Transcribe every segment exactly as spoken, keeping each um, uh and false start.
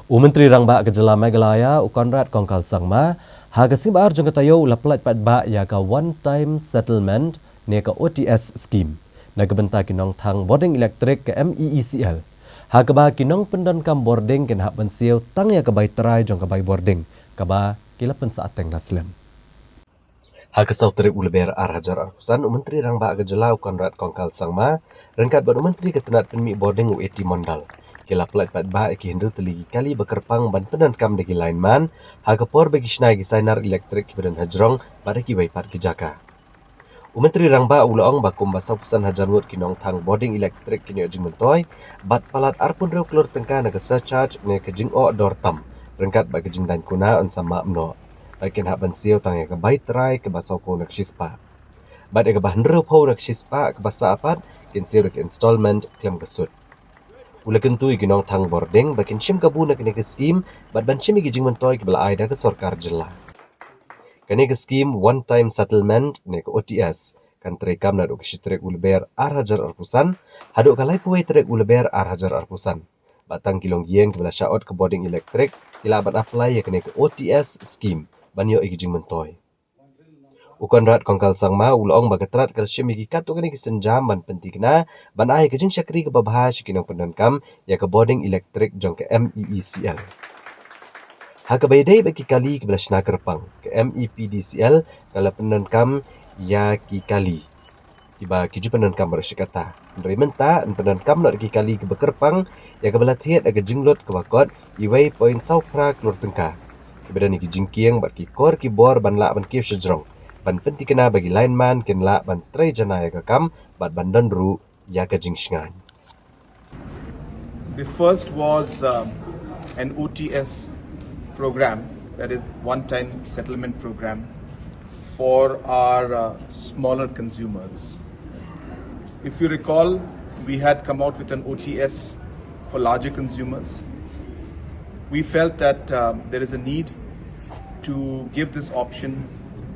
U Myntri Rangbah ka Jylla Meghalaya, u Conrad Kongkal Sangma, ha ka sngi ba ar jong ka taïew u la pyllait paidbah ïa ka One Time Settlement ne ka O T S scheme na ka bynta ki nongthang bording elektrik ka M E E C L, ha kaba ki nongpyndonkam bording kin hap ban siew tang ïa ka bai trai jong ka bai bording kaba ki la pynsah teng la slem. Ha ka saw tarik u Lber ar hajar arphew san, u Myntri Rangbah ka Jylla, u Conrad Kongkal Sangma, ryngkat bad u Myntri ka tnat pynmih bording, u A T Mondal, ki la pyllait paidbah ïa ki hynriew tylli ki kali ba kyrpang ban pyndonkam da ki lineman ha ka por ba ki shna ïa ki sainar elektrik kiba don hajrong bad ha kiwei pat ki jaka. U Myntri Rangbah u la ong ba kumba sawphew san hajar ngut ki nongthang bording elektrik kin ïoh jingmyntoi bad palat arphew hynriew klur tyngka na ka surcharge ne ka jingoh dor tam ryngkat bad ka jingdaiñ kuna yn sa map noh. Bad kin hap ban siew tang ïa ka bai trai kaba sawphew na ka shispah. Bad ïa kaba hynriewphew na ka shispah kaba sah pat kin siew da ka installment khlem ka sut. U la kyntu ïa ki nongthang bording ba kin shim kabu na kane ka scheme bad ban shim ïa ki jingmyntoi kiba la ai da ka sorkar jylla. Kane ka scheme One Time Settlement ne ka O T S kan treikam naduh ka shi tarik u Lber ar hajar arphew san haduh ka laiphew wei tarik u Lber ar hajar arphew san. Bad tang ki longïing kiba la shah ot ka bording elektrik ki lah ban apply ïa kane ka O T S scheme ban ïoh ïa ki jingmyntoi. U Conrad Kongkal Sangma u la ong ba ka tnat ka la shim ïa ki katto katne ki sienjam ban pynthikna ban ai ka jingshakri kaba bha sha ki nongpyndonkam ïa ka bording elektrik jong ka M E E C L. Ha kaba ïadei bad ki kali kiba la shna kyrpang, ka M E P D C L ka la pyndonkam ïa ki kali kiba ki ju pyndonkam baroh shi katta. Hynrei mynta yn pyndonkam noh da ki kali kiba kyrpang ïa kaba la thied da ka jinglut kaba kot uwei point saw phra klur tyngka, kiba don ïa ki jingkieng bad ki kor ki bor ban lah ban kiew shajrong ban pynthikna ba ki lineman kin lah ban trei janai ïa ka kam bad ban don ruh ïa ka jingshngaiñ. The first was um, an O T S program, that is one time settlement program for our uh, smaller consumers. If you recall, we had come out with an O T S for larger consumers. We felt that um, there is a need to give this option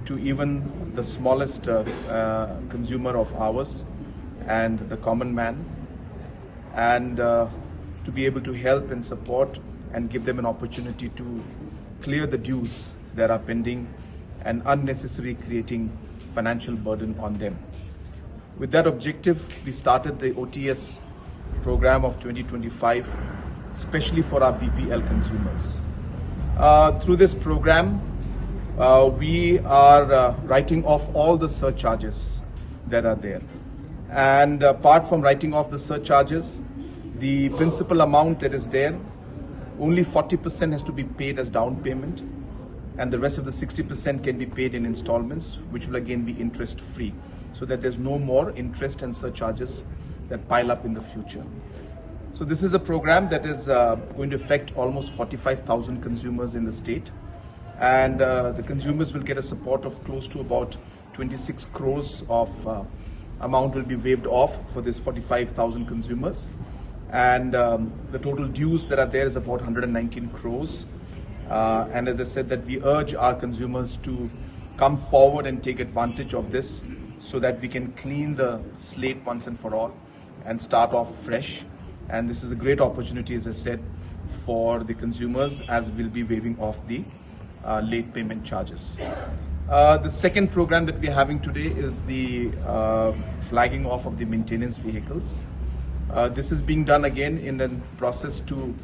to even the smallest uh, uh, consumer of ours and the common man, and uh, to be able to help and support and give them an opportunity to clear the dues that are pending and unnecessary creating financial burden on them. With that objective, we started the O T S program of twenty twenty-five, especially for our B P L consumers. Uh, through this program, uh, we are uh, writing off all the surcharges that are there. And apart from writing off the surcharges, the principal amount that is there, only forty percent has to be paid as down payment, and the rest of the sixty percent can be paid in installments, which will again be interest free, so that there's no more interest and surcharges that pile up in the future. So this is a program that is uh, going to affect almost forty-five thousand consumers in the state, and uh, the consumers will get a support of close to about twenty-six crores of uh, amount will be waived off for this forty-five thousand consumers. And um, the total dues that are there is about one hundred nineteen crores. Uh, and as I said, that we urge our consumers to come forward and take advantage of this so that we can clean the slate once and for all and start off fresh. And this is a great opportunity, as I said, for the consumers, as we'll be waiving off the uh, late payment charges. Uh, the second program that we're having today is the uh, flagging off of the maintenance vehicles. Uh, this is being done again in the process to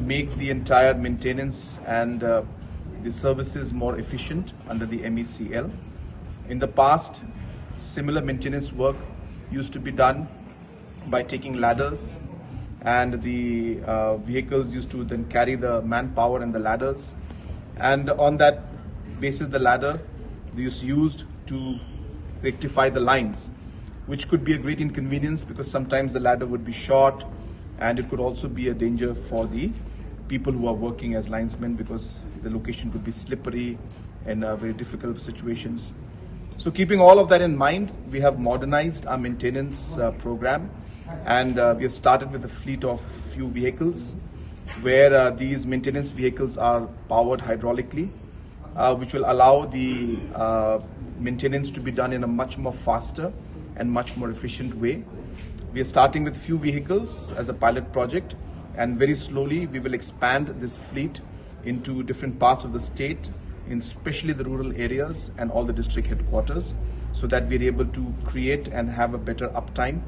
make the entire maintenance and uh, the services more efficient under the M E C L. In the past, similar maintenance work used to be done by taking ladders, and the uh, vehicles used to then carry the manpower and the ladders, and on that basis the ladder is used to rectify the lines, which could be a great inconvenience because sometimes the ladder would be short, and it could also be a danger for the people who are working as linesmen because the location could be slippery and uh, very difficult situations. So keeping all of that in mind, we have modernized our maintenance uh, program, and uh, we have started with a fleet of few vehicles where uh, these maintenance vehicles are powered hydraulically, uh, which will allow the uh, maintenance to be done in a much more faster and much more efficient way. We are starting with few vehicles as a pilot project, And very slowly, we will expand this fleet into different parts of the state, in especially the rural areas and all the district headquarters, so that we're able to create and have a better uptime,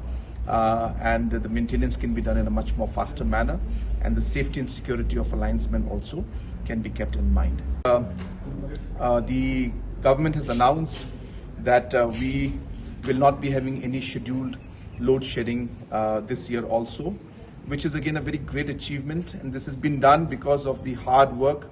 uh, and the maintenance can be done in a much more faster manner, and the safety and security of a linesman also can be kept in mind. Uh, uh, the government has announced that uh, we will not be having any scheduled load shedding uh, this year also, which is again a very great achievement. And this has been done because of the hard work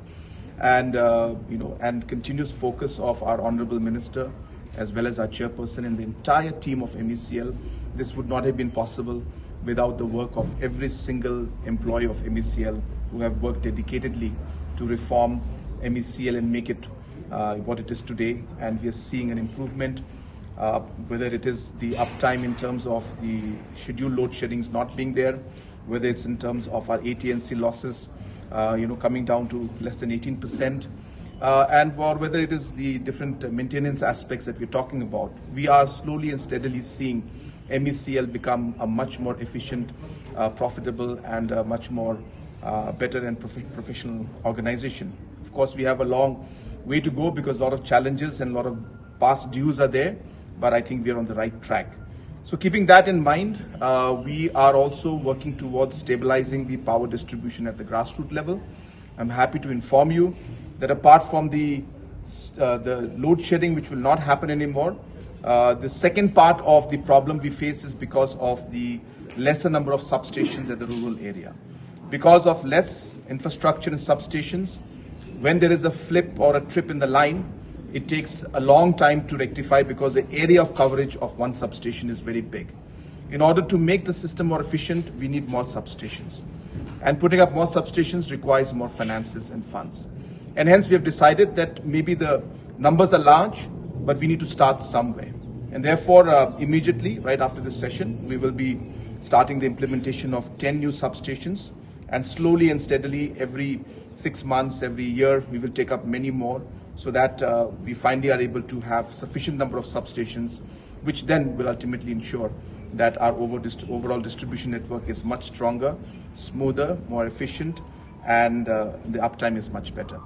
and, uh, you know, and continuous focus of our honorable minister, as well as our chairperson and the entire team of M E C L. This would not have been possible without the work of every single employee of M E C L who have worked dedicatedly to reform M E C L and make it uh, what it is today. And we are seeing an improvement, uh, whether it is the uptime in terms of the scheduled load sheddings not being there, whether it's in terms of our A T and C losses, uh, you know, coming down to less than eighteen percent, uh, and or whether it is the different maintenance aspects that we're talking about. We are slowly and steadily seeing M E C L become a much more efficient, uh, profitable, and a much more uh, better and prof- professional organization. Of course, we have a long way to go because a lot of challenges and a lot of past dues are there, but I think we are on the right track. So, keeping that in mind, uh, we are also working towards stabilizing the power distribution at the grassroots level. I'm happy to inform you that apart from the uh, the load shedding, which will not happen anymore, uh, the second part of the problem we face is because of the lesser number of substations at the rural area. Because of less infrastructure and substations, when there is a flip or a trip in the line, it takes a long time to rectify because the area of coverage of one substation is very big. In order to make the system more efficient, we need more substations. And putting up more substations requires more finances and funds. And hence, we have decided that maybe the numbers are large, but we need to start somewhere. And therefore, uh, immediately, right after this session, we will be starting the implementation of ten new substations. And slowly and steadily, every six months, every year, we will take up many more so that uh, we finally are able to have sufficient number of substations, which then will ultimately ensure that our over dist- overall distribution network is much stronger, smoother, more efficient, and uh, the uptime is much better.